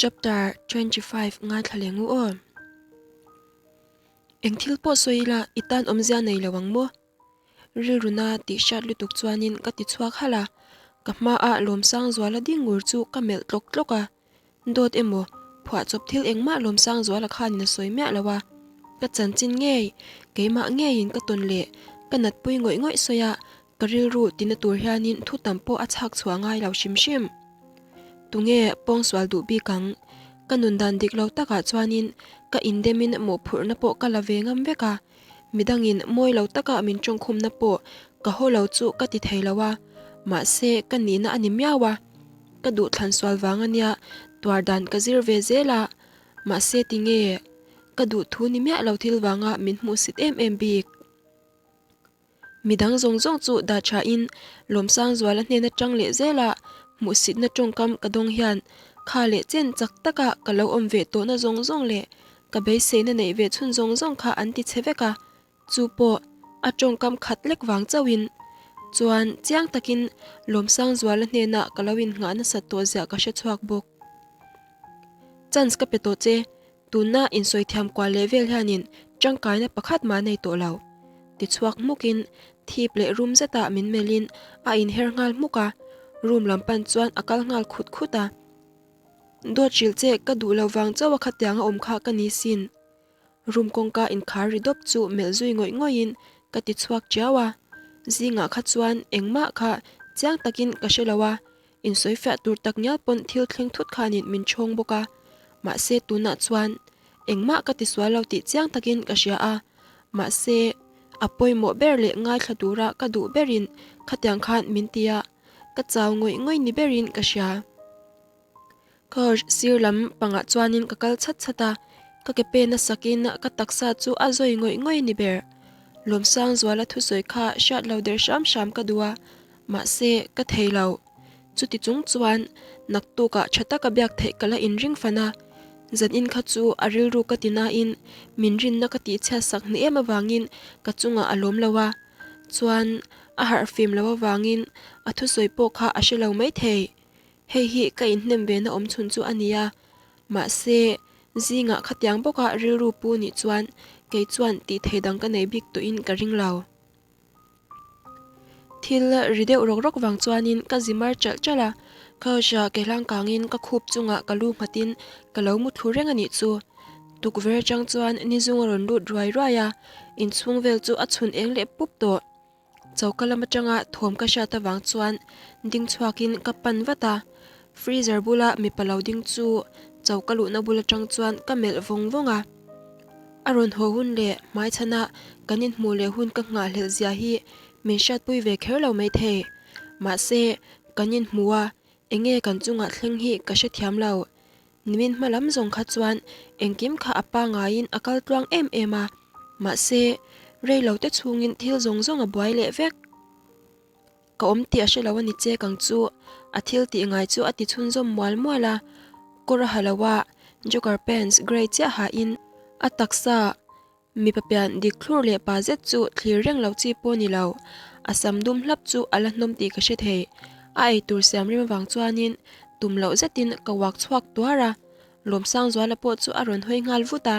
Chapter 25 ngaithla leh ngu aw. Eng thil pawh sawi ila i tan awmzia nei lo ang maw? Rilruna tih hriat lutuk chuanin ka ti chhuak halh a, ka hmaah Lawmsangzuala ding ngur chu ka melh tlawk tlawk a. Dawt emaw, phuahchawp thil engmah Lawmsangzuala khanin a sawi miah lo a, ka chanchin ngei, keimah ngeiin ka tawn leh ka natpui ngawih ngawih sawi a, ka rilru tina tur hianin thu tam pawh a chhak chhuah ngai lo hrim hrim. Tunge pawngsual duh bik ang? Ka nun dan dik lo takah chuanin ka indemin mawhphurhna pawh ka la ve ngam vek a, midangin mawi lo taka min tawngkhumna pawh ka haw lo chu ka ti thei lo a, mahse ka nihna a ni miau a. Ka duh thlan sual vang a nia, tuar dan ka zir ve zel a, mahse tinge ka duh thu ni miah lo thil vanga min hmuhsit em em bik. Midang zawng zawng chu dah tha in Lawmsangzuala hnen atang leh zel a, hmuhsitna tawngkam ka dawng hian kha leh chen chak taka ka lo awm ve tawhna zawng zawng leh ka beiseina neih ve chhun zawng zawng kha an ti chhe vek a, Chu pawh a tawngkam khat lek vang chauhin chuan chiang takin Lawmsangzuala hnenah ka lo innghah nasat tawh ziah ka hre chhuak bawk. Chance ka pe tawh che, tuna insawi thiam kual leh vel hianin tangkaina pakhat mah nei tawh lo. Tichhuak hmukin thip leh rum zetah min melhin a inher nghal hmuk a, room lam pan chuan a kal nghal khut khut a. Dawt hrilh che ka duh lo vang chauha khatianga awm kha ka ni sin. Room kawngka inkhar ri dawp chu melh zui ngawih ngawih in ka ti chhuak tiau a, zingah kha chuan engmah kha chiang takin ka hre lo a, insawi fiah tur tak ngial pawn thil thleng thut khanin min chhawng bawk a, mahse tunah chuan engmah ka ti sual lo tih chiang takin ka hria a, mahse a pawimawh ber leh ngaithla tura ka duh berin khatiang khan min ti a, ka chau ngawih ngawih ni berin ka hria. Car sir lam pangah chuanin ka kal chhat chhat a, ka ke pen a sakin ka taksa chu a zawi ngawih ngawih ni ber. Lawmsangzuala thusawi kha hriat lo der hram hram ka duh a, mahse ka thei lo. Chuti chung chuan naktukah tha taka biak theih ka la inring fan a, zanin kha chu a rilru ka ti nain min rinna ka tihchhiat sak hni em avangin ka chungah a lawm lo a, chuan a harhfim lo avangin a thusawi pawh kha a hre lo maithei. Hei hi ka inhnem ve na awm chhun chu a nia, mahse zingah khatiang bawka rilru pu nih chuan kei chuan tih thei dang ka nei bik tawhin ka ring lo. Thil ri deuh rawk rawk vang chuanin ka zi mar chalh chalh a, couch ah ke hlang kangin ka khup chungah ka lu nghatin ka lo mu thlu reng a nih chu. Tukverh atang chuan nizung a rawn lut ruai ruai a, inchhung vel chu a chhun eng leh pup tawh. Choka lam atanga thawm ka hriat avang chuan ding chhuakin ka pan vat a, freezer bula mipa lo ding chu choka luhna bul atang chuan ka melh vawng vawng a. A rawn haw hun leh hmaichhana kan inhmuh leh hun ka nghahhlelh zia hi min hriatpui ve kher lo maithei. Mahse, kan inhmu a, enge kan chungah thleng hi ka hrethiam lo. Nimin hma lam zawng kha chuan engkim kha a pangaiin a kal tluang em em a, mahse, rei lo te chhungin thil zawng zawng a buai leh vek. Ka awm tih a hre lo a ni che kang chu, a thil tih ngai chu a ti chhunzawm mual mual a, kawr a ha lo a, joker pants grey chiah hain a taksa Mipa pian dik thlur leh pa zet chu thlir reng lo chi pawh ni lo. A sam dum hlap chu a la hnawm tih ka hre thei. A eitur siam rim avang chuanin tum loh zetin ka uak chhuak tuar a. Lawmsangzuala pawh chu a rawn hawi nghal vut a.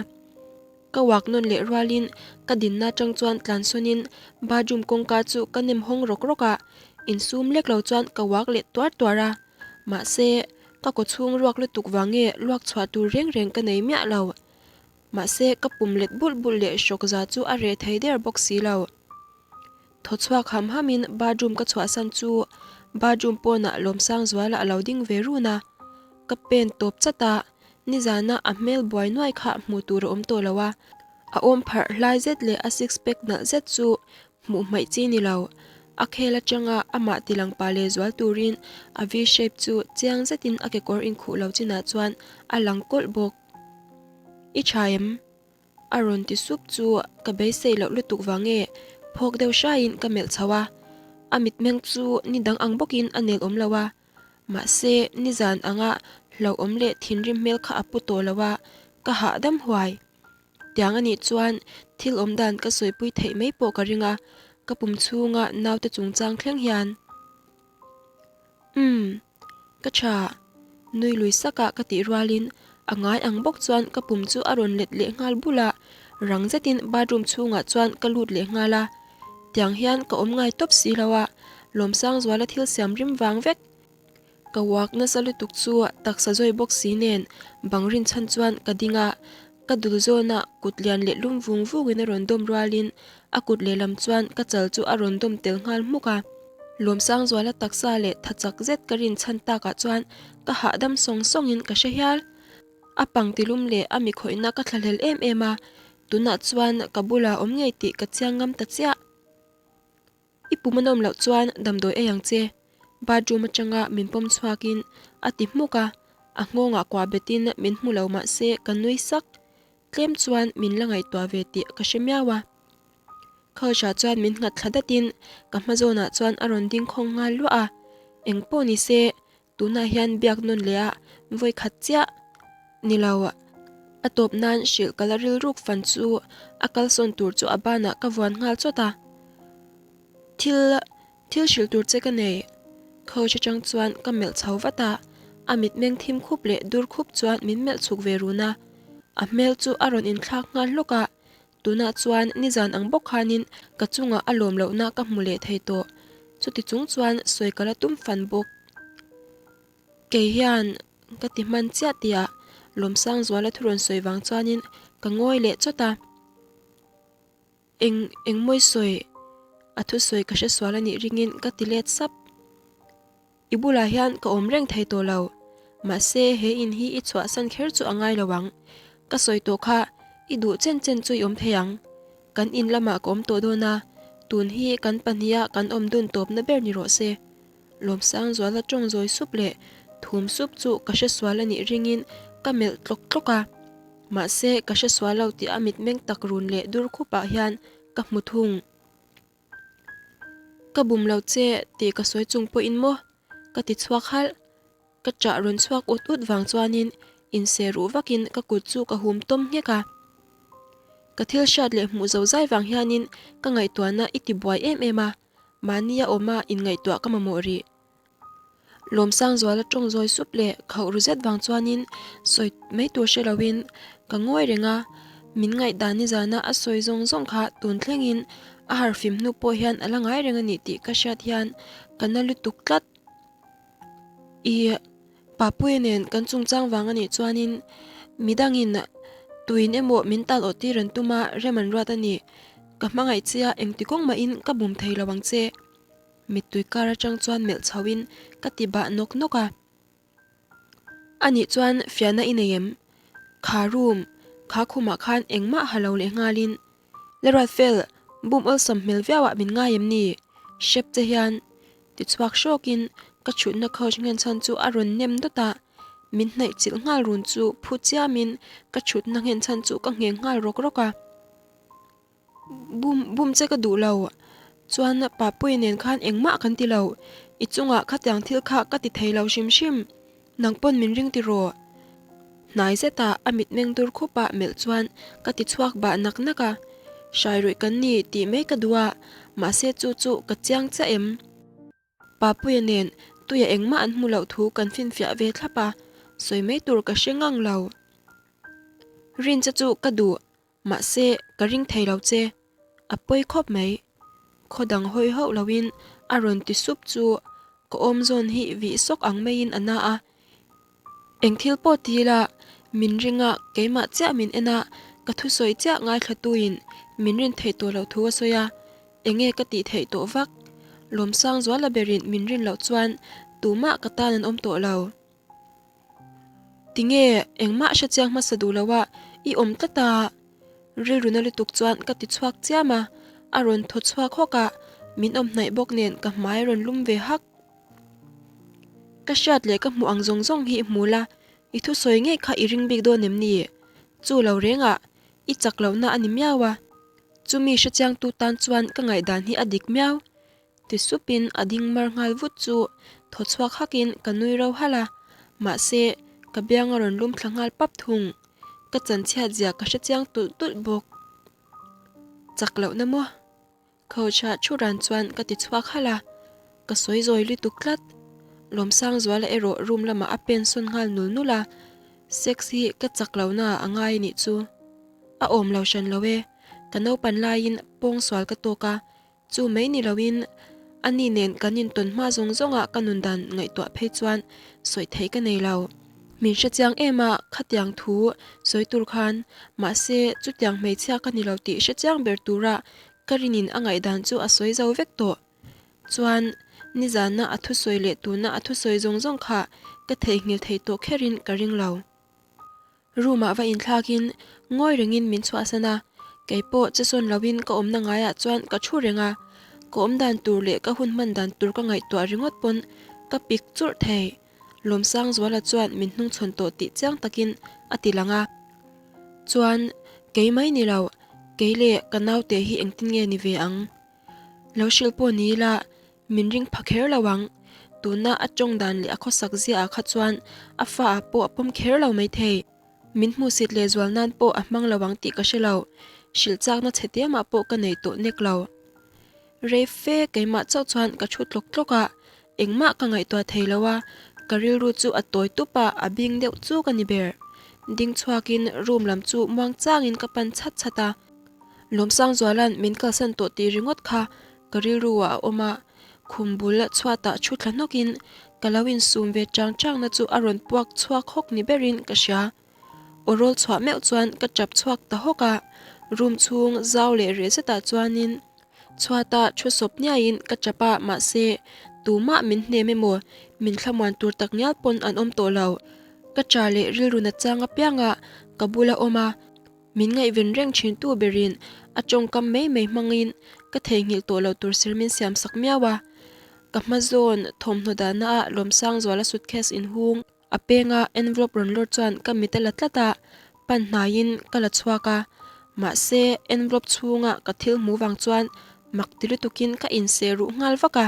Ka uak nawn leh rualin ka dinna atang chuan tlansawnin bathroom kawngka chu ka nem hawng rawk rawk a, insum lek lo chuan ka uak leh tuar tuar a. Mahse, ka kawchhung ruak lutuk vang nge luak chhuah tur reng reng ka nei miah lo. Mahse, ka pum let bulh bulh leh hrawk za chu a reh thei der bawk si lo. Thaw chhuak ham hamin bathroom ka chhuahsan chu bathroom pawnah Lawmsangzuala a lo ding ve run a. Ka pen tawp chat a, nizana a hmel buai nuai kha hmuh tur a awm tawh lo a. A awm pharh hlai zet leh a six pack nalh zet chu hmuh hmaih chi ni lo. A khel atanga amah tilang pa leh zual turin a V-shape chu chiang zetin a kekawr inkhuh lo chinah chuan a lang kawlh bawk. I tha em? A rawn ti sup chu ka beisei loh lutuk vang nge phawk deuh hraiin ka melh chho a. A mitmeng chu ni dang ang bawkin a nel awm lo a. Mahse, nizan anga hlauhawm leh thinrim hmel kha a pu tawh lo a, ka hahdam huai. Tiang a nih chuan thil awm dan ka sawipui theih mai pawh ka ring a, ka pum chhunga naute chungchang thleng hian. Umm, ka tha. Nui lui sak a ka tih rualin a ngai ang bawk chuan ka pum chu a rawn let leh nghal bul a, rang zetin bathroom chhungah chuan ka lut leh nghal a. Tiang hian ka awm ngai tawp si lo a, Lawmsangzuala thil siam rim vang vek. Ka uak nasa lutuk chu taksa zawi bawk si nen bang rinchhan chuan ka ding a, ka dul zawna kut lian leh lum vung vungin a rawn dawm rualin a kut lehlam chuan ka chal chu a rawn dawm tel nghal hmuk a. Lawmsangzuala taksa leh tha chak zet ka rinchhan takah chuan ka hahdam sawng sawngin ka hre hial. A pang tilum leh a mi khawihna ka thlahlel em em a, tunah chuan ka bulah awm ngei tih ka chiang ngam ta chiah. I pum a nawm loh chuan damdawi ei ang che, bathroom atanga min pawm chhuakin a ti hmuk a, a nghawngah kuah betin min hmu lo mah se ka nui sak. Tlem chuan min la ngaihtuah ve tih ka hre miau a. Couch-ah chuan min nghat thla datin ka hma zawnah chuan a rawn ding khawng nghal luah a, eng pawh ni se Tunah hian biak nawn leh a vawi khat chiah ni lo. A tawp nan hrilh ka la rilruk fan chu a kalsawn tur chu a banah ka vuan nghal chawt a. Thil thil hrilh tur che ka nei. Couch atang chuan ka melh chho vat a, a mitmeng thim khup leh dur khup chuan min melh chhuk ve run a. A hmel chu a rawn inthlak nghal hlawk a, Tunah chuan nizan ang bawk khanin ka chungah a lawm lohna ka hmu leh thei tawh. Chuti chung chuan sawi ka la tum fan bawk. Kei hian ka ti hman chiah tihah Lawmsangzuala thu rawn sawi vang chuanin ka ngawi leh chawt a. Eng eng mawi sawi a thusawi ka hre sual a nih ringin ka ti let sap. I bulah hian ka awm reng thei tawh lo. Mahse, he in hi i chhuahsan kher chu a ngai lo ang. Ka sawi tawh kha, i duh chen chen chu i awm thei ang. Kan in lamah ka awm tawh dawn a, tun hi kan pahniha kan awm dun tawpna ber ni rawh se. Lawmsangzuala tawng zawi sup leh thum sup chu ka hre sual a nih ringin ka melh tlawk tlawk a. Mahse, ka hre sual lo tih a mitmeng tak run leh dur khupah hian ka hmu thung. Ka bum lo che tih ka sawi chung pawhin maw? Ka ti chhuak halh. Ka ṭah rawn chhuak ut ut vang chuanin inseh ruh vakin ka kut chu ka hum tawm nghek a. Ka thil hriat leh hmuh zo zai vang hianin ka ngaihtuahna i ti buai em em a, mahnia awma inngaihtuah ka mamawh rih. Lawmsangzuala tawng zawi sup leh khauh ru zet vang chuanin sawi mai tur hre loin ka ngawi reng a, min ngaihdan nizana a sawi zawng zawng kha tun thlengin a harhfim hnu pawh hian a la ngai reng a ni tih ka hriat hian ka na lutuk tlat. I Papuia nen kan chungchang vang a nih chuanin midangin tuin emaw min tal awh tir an tum a rem an ruat a ni. Ka hmangaih che a engti kawng mahin ka bum thei lo ang che. Mittui kar atang chuan melh chho in ka ti bah nawk nawk a. Anih chuan fiahna i nei em? Kha room, kha khumah khan engmah ha lo leh nghal in Leruatfel bum awlsam hmel viau ah min ngai em ni? Hrep che hian ti chhuak hrawk in ka chhutna couch nghenchhan chu a rawn nem dawt a, min hnaih chilh nghal run chu phu chiam in ka chhutna nghenchhan chu ka ngheng nghal rawk rawk a. Bum bum che ka duh lo. Chuan Papuia nen khan engmah kan ti lo. I chungah khatiang thil kha ka ti thei lo hrim hrim. Nang pawn min ring ti rawh. Hnai zetah a mitmeng dur khupah melh chuan ka ti chhuak bah nak nak a. Hrai ruih kan ni tih mai ka duh a, mahse chu chu ka chiang chiah em? Papuia nen tuia engmah an hmu loh thu kan finfiah ve thlap a, sawi mai tur ka hre ngang lo. Rin che chu ka duh, mahse ka ring thei lo che. A pawi khawp mai. Khaw dang hawi hauh loin a rawn ti sup chu ka awm zawn hi vih sawk ang maiin a na a. Eng thil pawh ti ila, min ring a, keimah chiah min en a, ka thusawi chiah ngaithlatuin min rin theih tawh loh thu a sawi a, enge ka tih theih tawh vak? Lawmsangzuala berin min rin loh chuan tumah ka tan an awm tawh lo. Tinge engmah hrechiang hmasa duh loh a i awm tlat a? Rilru na lutuk chuan ka ti chhuak chiam a, a rawn thaw chhuak hawk a, min awm hnaih bawk nen ka hmai a rawn lum ve hak. Ka hriat leh ka hmuh ang zawng zawng hi i hmu la, i thusawi ngei kha i ring bik dawn em ni? Chu lo rengah, i chak lohna a ni miau a. Chumi hrechiangtu tan chuan ka ngaihdan hi a dik miau. Ti supin a ding mar nghal vut chu thaw chhuak hakin ka nui ro halh a, mahse, ka biang a rawn lum thla nghal pap thung. Ka chanchhiat zia ka hrechiang tulh tulh bawk. Chak lohna maw? Coach-a thu ran chuan ka ti chhuak halh a, ka sawi zawi lutuk tlat. Lawmsangzuala erawh room lamah a pen sawn nghal nul nul a, sex hi ka chak lo na a ngai anih chu. A awm lo hran lo e, ka naupan laiin pawngsual ka tawk a, Chu mai ni loin a ni nen kan intawn hma zawng zawnga ka nun dan ngaihtuah phei chuan sawi theih ka nei lo. Min hrechiang em a, khatiang thu sawi tur khan, mahse chutiang hmeichhia ka ni lo tih hrechiang ber tura ka rinin a ngaihdan chu a sawi zo vek tawh. Chuan, nizana a thusawi leh tuna a thusawi zawng zawng kha ka theihnghilh thei tawh kherin ka ring lo. Room ah va inthlakin ngawi rengin min chhuahsan a, keipawh che sawn loin ka awmna ngaiah chuan ka thu reng a, ka awm dan tur leh ka hun hman dan tur ka ngaihtuah ringawt pawn ka pik churh thei. Lawmsangzuala chuan min hnungchhawn tawh tih chiang takin a ti lang a, chuan kei mai ni lo, kei leh ka naute hi engtin nge ni ve ang? Lo hrilh pawh ni ila Min ring pha kher lo ang. Tuna a tawng dan leh a khawsak ziaah kha chuan a fa ah pawh a pawm kher lo maithei. Min hmuhsit leh zual nan pawh a hmang lo ang tih ka hre lo. Hrilh chakna chhe temah pawh ka nei tawh nek lo. Rei fe keimah chauh chuan ka thu tlawk tlawk a, engmah ka ngaihtuah thei lo a, ka rilru chu a tawi tup a, a bing deuh chu ka ni ber. Ding chhuakin room lam chu muang changin ka pan chhat chhat a. Lawmsangzuala'n min kalsan tawh tih ringawt kha Ka rilru ah a awm a, khum bul chhuatah thu thla hnawkin ka lo insum ve chang changna chu a rawn puak chhuak hawk ni berin ka hria. Aw rawl chhuah meuh chuan ka tap chhuak ta hawk a, room chhung zau leh reh zetah chuanin chhuata thu sawp niaiin ka tap a, mahse tumah min hnem emaw min thlamuan tur tak ngial pawn an awm tawh lo. Ka tah leh rilru na chang apianga ka bula awm a. Min ngaihven reng thin tu berin a tawngkam mai mai hmangin ka theihnghilh tawh lo tur sir min siam sak miau a. Ka hma zawn thawmhnaw dahna ah Lawmsangzuala suitcase inhung a penga envelope rawn lawr chuan ka mit a la tlat a, pan hnaiin ka la chhuak a. Mahse envelope chhunga ka thil hmuh vang chuan mak ti lutukin ka inseh ruh nghal vak a.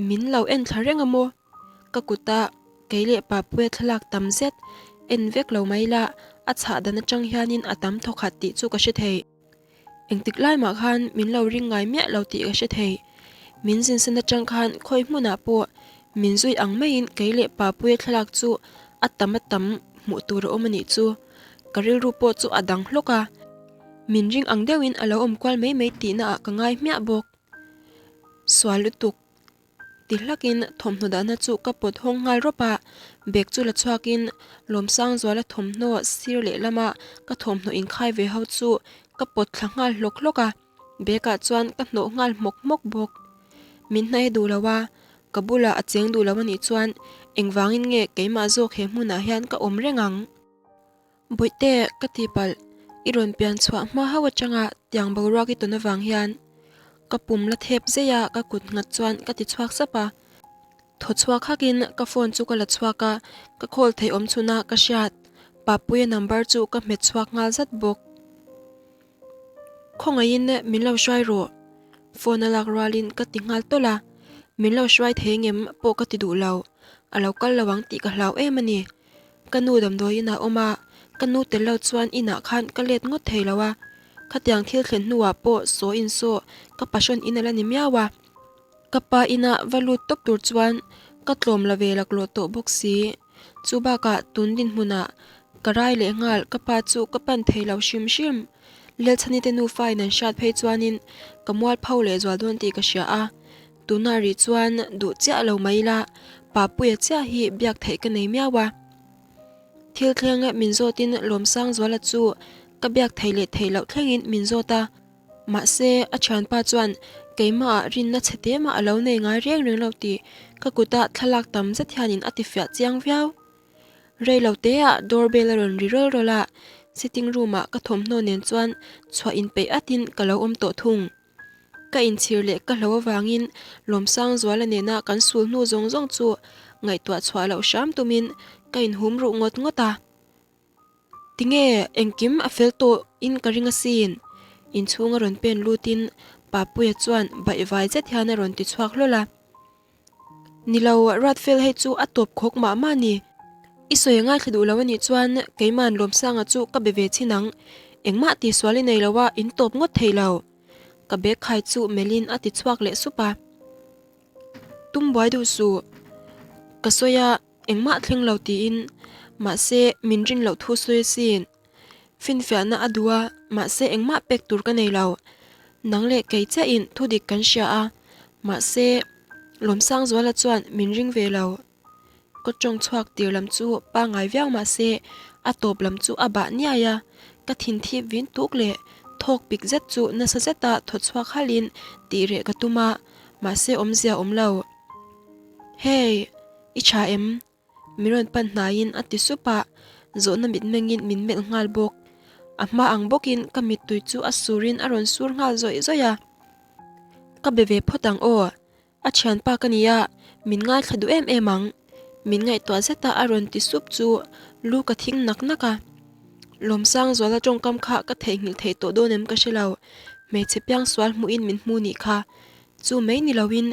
Min lo en thla reng a maw? Ka kuta kei leh Papuia thlalak tam zet en vek lo mai la, a chhah dan atang hianin a tam thawkhat tih chu ka hre thei. Engtik lai mah khan min lo ring ngai miah lo tih ka hre thei. Min zinsan atang khan khawi hmunah pawh min zui ang maiin kei leh Papuia thlalak chu a tam a tam hmuh tur a awm a nih chu. Ka rilru pawh chu a dang hlawk a. Min ring ang deuhin a lo awm kual mai mai tihna ah ka ngai hmiah bawk. Sual lutuk. Ti hlakin thawmhnaw dahna chu ka pawt hawng nghal rawp a, bag chu la chhuakin Lawmsangzuala thawmhnaw sir lehlama ka thawmhnaw inkhai ve ho chu ka pawt thla nghal hlawk hlawk a, bag ah chuan ka hnawh nghal hmawk hmawk bawk. Min hnaih duh lo a, ka bulah a cheng duh lo a nih chuan engvangin nge keimah zawk he hmunah hian ka awm reng ang? Bawihte, ka ti palh, i rawn pian chhuah hma hauh atanga tiang boruak i tawn avang hian ka pum la thep zei a ka kut nghat chuan ka ti chhuak sap a. Thaw chhuak hakin ka phone chu ka la chhuak a, ka call theih awm chhun a ka hriat Papuia number chu ka hmet chhuak nghal zat bawk. Khawngaihin min lo hruai rawh, phone a lak rualin ka ti nghal tawlh a, min lo hruai thei ngem pawh ka ti duh lo, a lo kal lo ang tih ka hlau em a ni. Ka nu damdawi inah awm a, ka nu tel lo chuan inah khan ka let ngawt thei lo a, khatiang thil thlen hnuah pawh saw in saw ka passion in a la ni miau a. Ka pa ina va lut tawp tur chuan ka tlawm la ve laklawh tawh bawk si. Chu bakah tun dinhmunah ka rai leh nghal ka pa chu ka pan thei lo hrim hrim. Lelchhani te nufa in an hriat phei chuanin ka mualpho leh zual dawn tih ka hria a. Tunah rih chuan duh chiah lo mai ila, Papuia chiah hi biak theih ka nei miau a. Thil thleng min zawtin Lawmsangzuala chu ka biak theih leh theih loh thlengin min zawt a. Mahse, a thianpa chuan keimahah rinna chhe te mah a lo nei ngai reng reng lo tih ka kuta thlalak tam zet hianin a tifiah chiang viau. Rei lo teah door bell a rawn ri rawl rawl a, sitting room-ah ka thawmhnaw nen chuan chhuah inpeih atin ka lo awm tawh thung. Ka inchhir leh ka hlo avangin Lawmsangzuala nena kan sul hnu zawng zawng chu ngaihtuah chhuah loh hram tumin ka inhum ruh ngawt ngawt a. Tinge engkim a fel tawh in ka ring asin? Inchhung a rawn pen lutin Papuia chuan baihvai zet hian a rawn ti chhuak hlawl a. Ni lo, Ruatfel hei chu a tawp khawk mah mah ni. I sawi a ngaithla duh lo anih chuan keima'n Lawmsanga chu ka be ve chin ang. Engmah tihsual i nei lo a, in tawp ngawt thei lo. Ka bag khai chu melhin a ti chhuak leh sup a. Tum buai duh suh. Ka sawi a, engmah thleng lo tiin. Mahse, min rin loh thu sawi asin. Finfiahna a duh a, mahse engmah pek tur ka nei lo. Nang leh kei chiahin thu dik kan hria a, mahse, Lawmsangzuala chuan min ring ve lo. Ka tawng chhuak tir lam chu pangai viau mahse a tawp lam chu a bah niai a, ka thin thip vin tuk leh thawk pik zet chu nasa zeta thaw chhuak halhin tih reh ka tum a, mahse awmzia awm lo. Hey! I tha em? Min rawn pan hnaiin a ti sup a, zawhna mitmengin min melh nghal bawk. A hma ang bawkin ka mittui chu a surin a rawn sur nghal zawih zawih a. Ka be ve phawt ang aw. A thianpa ka nia, min ngaithla duh em em ang. Min ngaihtuah zeta a rawn ti sup chu lu ka thing nak nak a. Lawmsangzuala tawngkam kha ka theihnghilh theih tawh dawn em ka hre lo. Hmeichhe piangsual hmuhin min hmu nih kha. Chu mai ni loin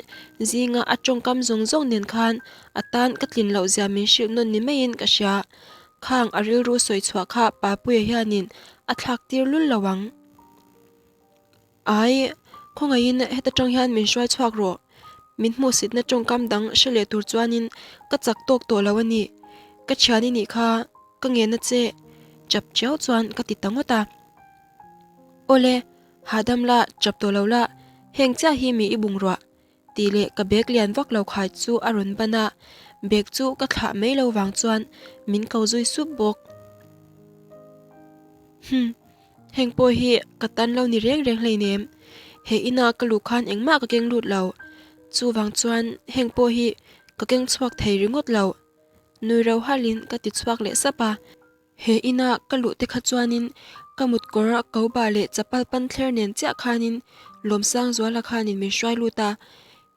zinga a tawngkam zawng zawng nen khan a tan ka tlin loh zia min hrilh nawn ni maiin ka hria. Khang a rilru sawi chhuah kha Papuia hianin a thlak tir lul lo ang. Ai, khawngaihin heta tang hian min hruai chhuak rawh. Min hmuhsitna tawngkam dang hre leh tur chuanin ka chak tawk tawh lo a ni. Ka thian i nih kha, ka ngen a che. Chap chiau chuan ka ti ta ngawt a. Awle, hahdam la, chap tawh lo la, heng chiah hi mi i bungruah. Tih leh ka bag lian vak lo khai chu a rawn ban a, bag chu ka thlah mai lo vang chuan min ko zui sup bawk. Hum, heng pawh hi ka tan lo ni reng reng hleinem, he ina ka luh khan engmah ka keng lut lo, chuvang chuan heng pawh hi ka keng chhuak thei ringawt lo, nui ro halin ka ti chhuak leh sap a. He ina ka luh te kha chuanin ka mut kawr a ko bah leh chapal pan thler nen chiah khanin Lawmsangzuala khanin min hruai lut a,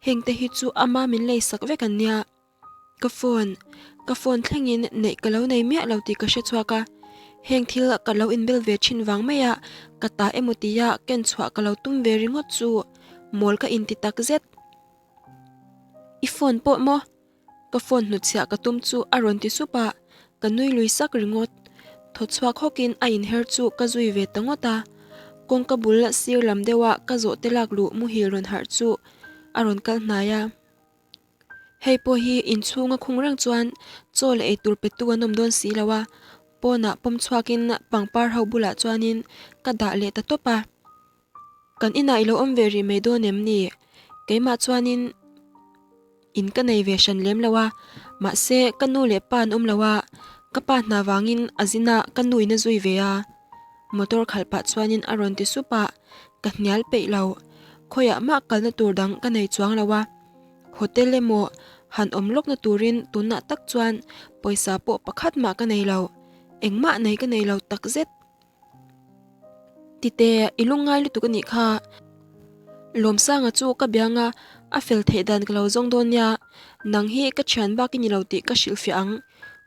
heng te hi chu ama min lei sak vek an nia. Ka phone, ka phone thlengin neih ka lo nei miah lo tih ka hre chhuak a, heng thil ka lo inbel ve thin vang maia ka ta emaw tia ken chhuah ka lo tum ve ringawt chu mawl ka inti tak zet. I phone pawh maw? Ka phone hnutchhiah ka tum chu a rawn ti sup a, ka nui lui sak ringawt. Thaw chhuak hawkin a inher chu ka zui ve ta ngawt a. Kawngka bul sir lam deuha ka zawh te lak luh muhil rawn harh chu a rawn kal hnai a. Hei pawh hi inchhunga khung reng chuan chaw leh eitur petu an awm dawn si lo a, pawnah pawm chhuakin pangpar ho bulah chuanin ka dah leh ta tawp a. Kan inah i lo awm ve rih mai dawn em ni? Keimah chuanin in ka nei ve hran lem lo a, mahse ka nu leh pa an awm lo a, ka pa hna vangin a zin a ka nu in a zui ve a. Motor khalh pah chuanin a rawn ti sup a, ka hnial peih lo. Khawiah mah kalna tur dang ka nei chuang lo a, hotel emaw han awm lawkna turin tunah tak chuan pawisa pawh pakhat mah ka nei lo, engmah nei ka nei lo takzet. Tite, i lungngai lutuk a nih kha. Lawmsanga chu ka biang a, a fel theih dan ka lo zawng dawn nia. Nang hi ka thian bak i ni lo tih ka hrilhfiah ang.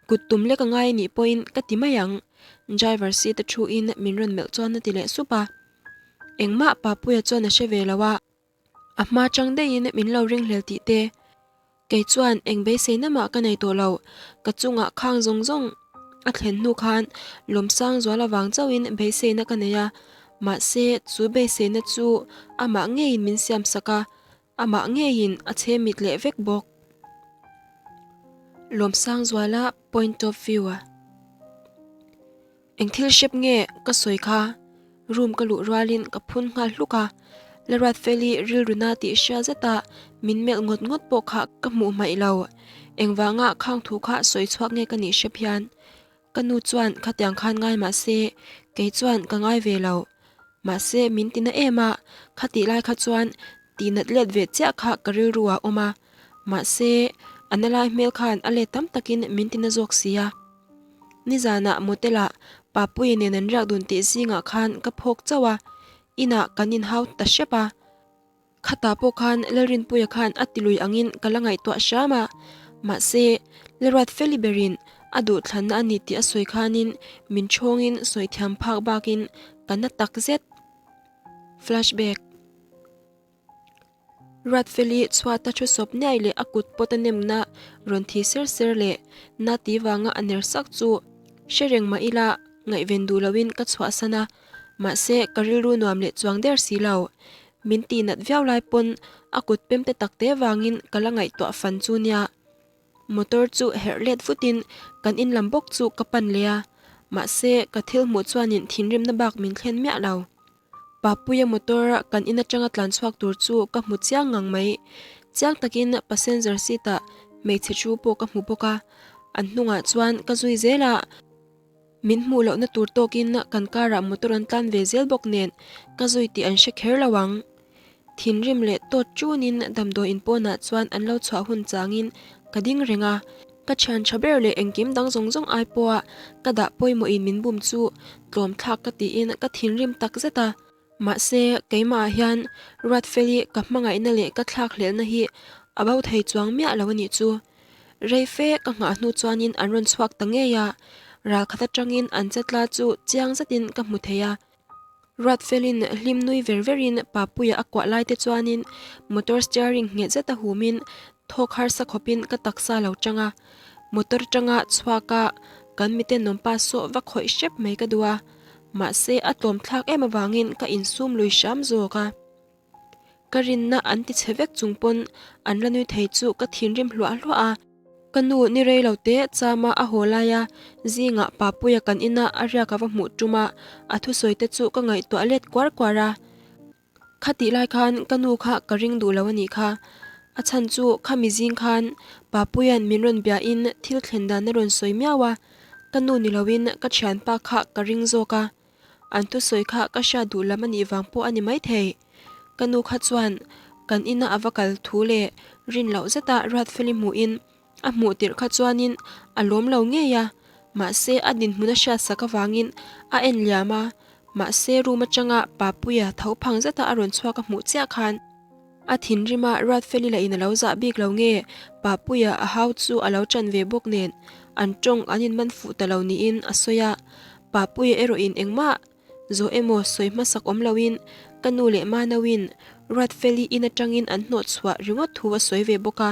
Kut tum lek a ngai a nih pawhin ka ti mai ang. Driver seat a thu in min rawn melh chuan a ti leh sup a. Engmah Papuia chuan a hre ve lo a. A hma chang daihin min lo ringhlel tih te. Kei chuan eng beiseina mah ka nei tawh lo, ka chungah khang zawng zawng a thlen hnu khan Lawmsang zual avang chauhin beiseina ka nei a, mahse chu beiseina chu amah ngeiin min siam sak a, amah ngeiin a chhe mit leh vek bawk. Lawmsang zuala point of view a. Eng thil hrep nge ka sawi kha? Room ka luh rualin ka phun nghal hluk a, Laruatfeli rilruna tih hria zeta min melh ngawt ngawt pawh kha ka hmuh hmaih lo. Engvanga khang thu kha sawi chhuak nge ka nih hrep hian? Ka nu chuan khatiang khan ngai mah se, kei chuan ka ngai ve lo. Mahse min tina em a, khatih lai kha chuan tihnat let ve chiah kha ka rilru ah awm a. Mahse a na lai hmel khan a let tam takin min tina zawk si a. Nizanah motel-ah Papuia nen an riak dun tih zingah khan ka phawk chauh a, inah kan inhau ta hrep a. Khatah pawh khan Lalrinpuia khan a tilui angin ka la ngaihtuah hram a, mahse Lalruat Feli berin a duhthlanna a ni tih a sawi khanin min ṭhawngin sawi thiam phak bakin ka na tak zet. Flashback. Ruatfeli chhuata thu sawp niai leh a kut pawt a nemna rawn thi ser ser leh na ti vanga a ner sak chu hre reng mah ila ngaihven duh loin ka chhuahsan a, mahse ka rilru nuam leh chuang der si lo. Min tihnat viau lai pawn a kut pem te tak te vangin ka la ngaihtuah fan chu nia. Motor chu herh let vutin kan in lam bawk chu ka pan leh a, mahse ka thil hmuh chuanin thinrimna bak min thlen miah lo. Papuia motor kan in atanga tlan chhuak tur chu ka hmu chiang ngang mai. Chiang takin passenger seat ah hmeichhe thu pawh ka hmu bawk a, an hnungah chuan ka zui zel a. Min hmuh lohna tur tawkin kan car ah motor an tlan ve zel bawk nen ka zui tih an hre kher lo ang. Thinrim leh tawt ṭunin damdawiin pawnah chuan an lo chhuah hun changin ka ding reng a. Ka thian tha ber leh engkim dang zawng zawng ai pawha ka dah pawimawhin min bum chu tlawm thlak ka tiin ka thinrim tak zet a. Mahse, keimahah hian Ruatfeli ka hmangaihna leh ka thlakhlelhna hi a bo thei chuang miah lo a nih chu. Rei fe ka nghah hnu chuanin an rawn chhuak ta ngei a, ralkhat atangin an chetla chu chiang zetin ka hmu thei a. Ruatfelin hlim nui ver verin Papuia a kuah lai te chuanin motor steering nghet zeta humin thawk harsa khawpin ka taksa lo tang a. Motor tanga chhuak a kan miten nawmpa sawh va khawih hrep mai ka duh a, mahse a tlawm thlak em avangin ka insum lui hram zawk a. Ka rinna an ti chhe vek chung pawn an la nui thei chu ka thinrim hluah hluah a. Ka nu ni rei lo te chama a haw lai a, zingah Papuia kan ina a riak a va hmuh tum a, a thusawi te chu ka ngaihtuah let kuar kuar a. Khatih lai khan ka nu kha ka ring duh lo a nih kha. A chhan chu khami zing khan Papuia'n min rawn biain thil thlen dan a rawn sawi miau a, ka nu ni loin ka thianpa kha ka ring zawk a. An thusawi kha ka hriat duh lam a nih vang pawh a ni maithei. Ka nu kha chuan kan ina a va kal thu leh rin loh zeta Ruatfeli hmuhin a hmuh tirh kha chuanin a lawm lo ngei a, mahse a dinhmun a hriat sak avangin a en liam a, mahse room atanga Papuia tho phang zeta a rawn chhuak a hmuh chiah khan A thinrima Ruatfeli lah in a lo zah bik lo nge, Papuia a hau chu a lo ṭan ve bawk nen an ṭawng an inman fuh ta lo niin a sawi a. Papuia erawh in engmah zawh emaw sawi hmasak awm loin ka nu leh Manauin Ruatfeli in aṭangin an hnawh chhuah ringawt thu a sawi ve bawk a.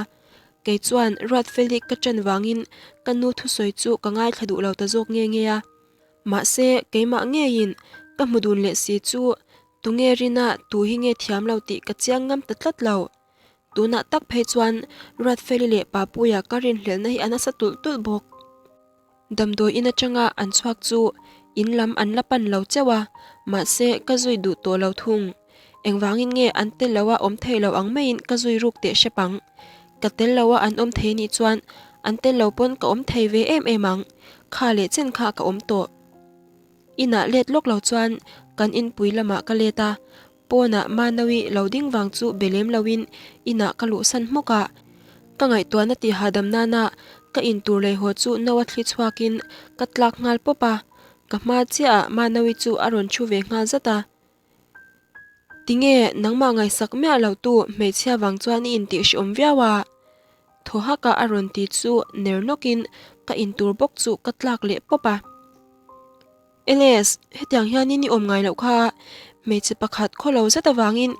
Kei chuan Ruatfeli ka ṭan vangin ka nu thusawi chu ka ngaithla duh lo ta zawk nge nge a. Mahse keimah ngeiin ka hmu dun leh si chu Tunge rina tu hi nge thiam lo tih ka chiang ngam ta tlat lo. Tunah tak phei chuan Ruatfeli leh Papuia ka rinhlelhna hi a nasa tulh tulh bawk. Damdawi in atanga an chhuak chu in lam an la pan lo cheuh a, mahse ka zui duh tawh lo thung. Engvangin nge an tel lo a awm thei lo ang maiin ka zui ruk teh hrep ang. Ka tel lo a an awm thei nih chuan an tel lo pawn ka awm thei ve em em ang. Kha leh chen kha ka awm tawh. Inah let lawk lo chuan kan inpui lamah ka let a, pawnah Manawi lo ding vang chu be lem loin inah ka luhsan hmawk a. Ka ngaihtuahna tih hahdam nana ka intur lei haw chu no a thli chhuakin ka tlak nghal pawp a, ka hma chiahah Manawi chu a rawn thu ve nghal zat a. Tinge nangmah ngaihsak miah lo tu hmeichhia vang chuan i intih hreawm viau a? Thaw hak a a rawn ti chu ner nawkin ka intur bawk chu ka tlak leh pawp a. Ls, hetiang hianin i awm ngai loh kha, hmeichhe pakhat khaw lo zet avangin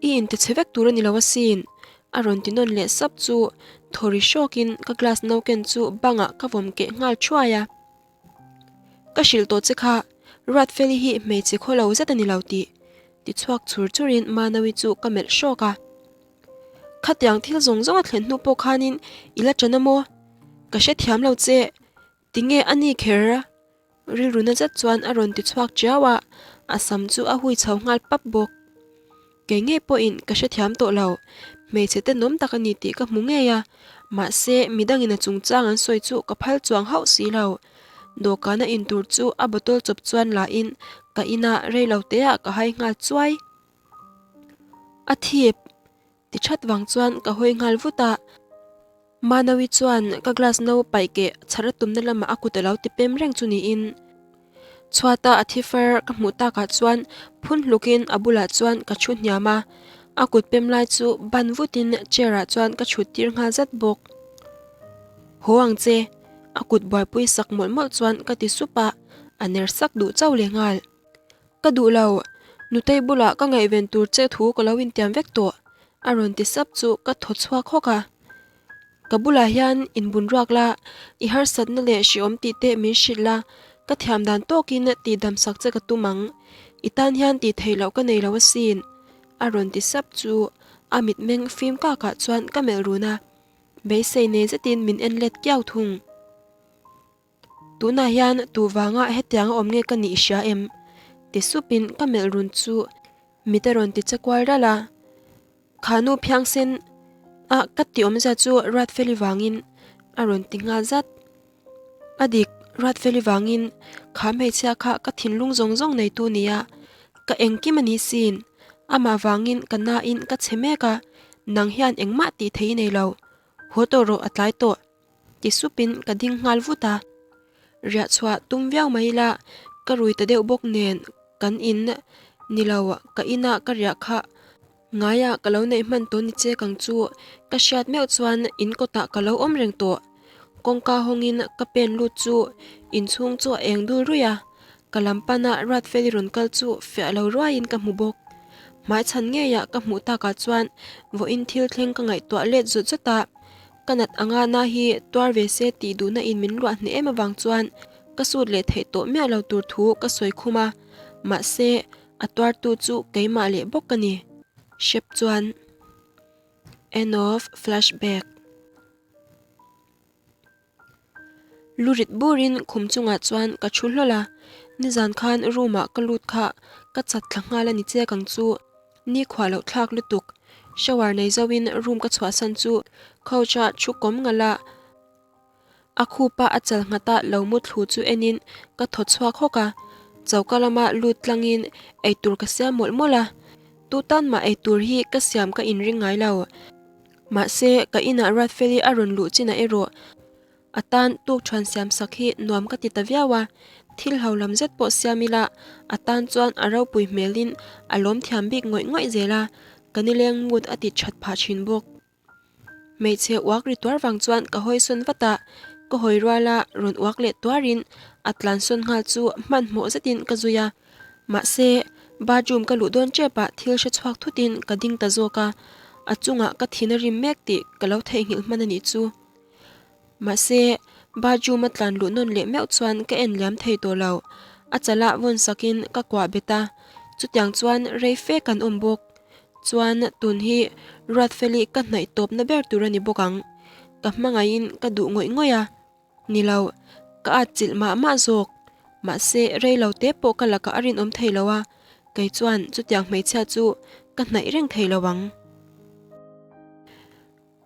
i inti chhe vek tur a ni lo asin, a rawn ti nawn leh sap chu thaw ri hrawkin ka glass no ken chu bangah ka vawm keh nghal thuai a. Ka hrilh tawh che kha, Ruatfeli hi hmeichhe khaw lo zet a ni lo tih ti chhuak chur churin Manawi chu ka melh hrawk a. Khatiang thil zawng zawng a thlen hnu pawh khanin i la ṭan a maw? Ka hrethiam lo che, tinge a ni kher? Rilru na zet chuan a rawn ti chhuak ṭiau a, a sam chu a hui chho nghal pap bawk. Kei ngei pawhin ka hrethiam tawh lo, hmeichhe tenawm tak a ni tih ka hmu ngei a, mahse midangin a chungchang an sawi chu ka phal chuang hauh si lo. Dawhkana intur chu a bottle chawp chuan lahin ka inah rei lo teah ka hai nghal chuai. A thip ti that vang chuan ka hawi nghal vut a, Manawi chuan ka glass no paih keh chhar a tumna lamah a kut a lo ti pem reng chu niin chhuata a thi far ka hmuh takah chuan phun hlukin a bulah chuan ka thu hniam a, a kut pem lai chu ban vutin chair ah chuan ka thut tir nghal zat bawk. Haw ang che, a kut buaipui sak mawlh mawlh chuan ka ti sup a, a ner sak duh chauh leh nghal. Ka duh lo, Nutei bulah ka ngaihven tur che thu ka lo intiam vek tawh, a rawn ti sap chu ka thaw chhuak hawk a. Ka bulah hian inbun ruak la, i harsatna leh hreawm tih te min hrilh la, ka thiam dan tawkin tihdam sak che ka tum ang. I tan hian tih theih loh ka nei lo asin. A rawn ti sap chu a mitmeng fim kakah chuan ka melh run a, beisei nei zetin min en let kiau thung. Tunah hian tu vanga hetiang a awm nge ka nih hria em? Ti supin ka melh run chu mit a rawn ti che kual ralh a. Kha nu phiangsen a ka ti awmzia chu Ruatfeli vangin a rawn ti nghal zat. A dik, Ruatfeli vangin kha hmeichhia kha ka thinlung zawng zawng neitu nia, ka engkim a ni sin. Amah vangin ka nain ka chhe mek a, nang hian engmah tih thei i nei lo. Haw tawh rawh a tlai tawh. Ti supin ka ding nghal vut a. Riah chhuah tum viau mai ila ka rui ta deuh bawk nen kan in ni lo ka ina ka riah kha ngaia ka lo neih hman tawh ni che kang chu ka hriat meuh chuan in kawtah ka lo awm reng tawh. Kawngka hawngin ka pen lut chu inchhung chu a eng dul ruih a, ka lam pana Ruatfeli rawn kal chu fiah lo ruaiin ka hmu bawk. Hmaichhan ngeiah ka hmuh takah chuan vawiin thil thleng ka ngaihtuah let zawt zawt a. Ka nat anga na hi tuar ve se tih duhna in min luah hneh em avang chuan ka sut leh theih tawh miah lo tur thu ka sawi khum a, mahse a tuartu chu keimah leh bawk ka ni. Hrep chuan End of flashback. Lu rit burin khum chungah chuan ka thu hlawl a, nizan khan room ah ka lut kha ka chat thla nghal a ni chiak ang chu. Ni khuah loh thlak lutuk. Shower nei zoin room ka chhuahsan chu couch ah thu kawm ngalh a, a khupa a chal nghat a lo mu thlu chu enin ka thaw chhuak hawk a, choka lama lut tlangin eitur ka siam mawlh mawlh a, tu tan mah eitur hi ka siam ka inring ngai lo. Mahse, ka inah Ruatfeli a rawn luh chinah erawh a tan tuk thuan siam sak hi nuam ka ti ta viau a, thil ho lam zet pawh siam ila a tan chuan a ropui hmelin a lawm thiam bik ngawih ngawih zel a, ka nileng mood a ti that phah thin bawk. Hmeichhe uak ri tuar vang chuan ka hawi sawn vat a, ka hawi ruala rawn uak leh tuarin a tlan sawn nghal chu hmanhmawh zetin ka zui a. Mahse, bathroom ka luh dawn tep ah thil hre chhuak thutin ka ding ta zawk a, a chungah ka thin a rim mek tih ka lo theihnghilh hman a nih chu. Mahse, bathroom a tlan luh nawn leh meuh chuan ka en liam thei tawh lo. A chalah vawn sakin ka kuah bet a, chutiang chuan rei fe kan awm bawk. Chuan tun hi Ruatfeli ka hnaih tawpna ber tur a ni bawk ang. Ka hmangaihin ka duh ngawih ngawih a. Ni lo, ka atchilh mah mah zawk. Mahse, rei lo te pawh ka lakah a rinawm thei lo a, kei chuan chutiang hmeichhia chu ka hnaih reng thei lo ang.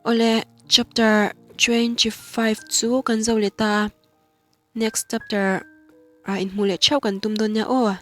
Awle, chapter 25 chu kan zo leh ta a, next chapter ah inhmuh leh theuh kan tum dawn nia aw.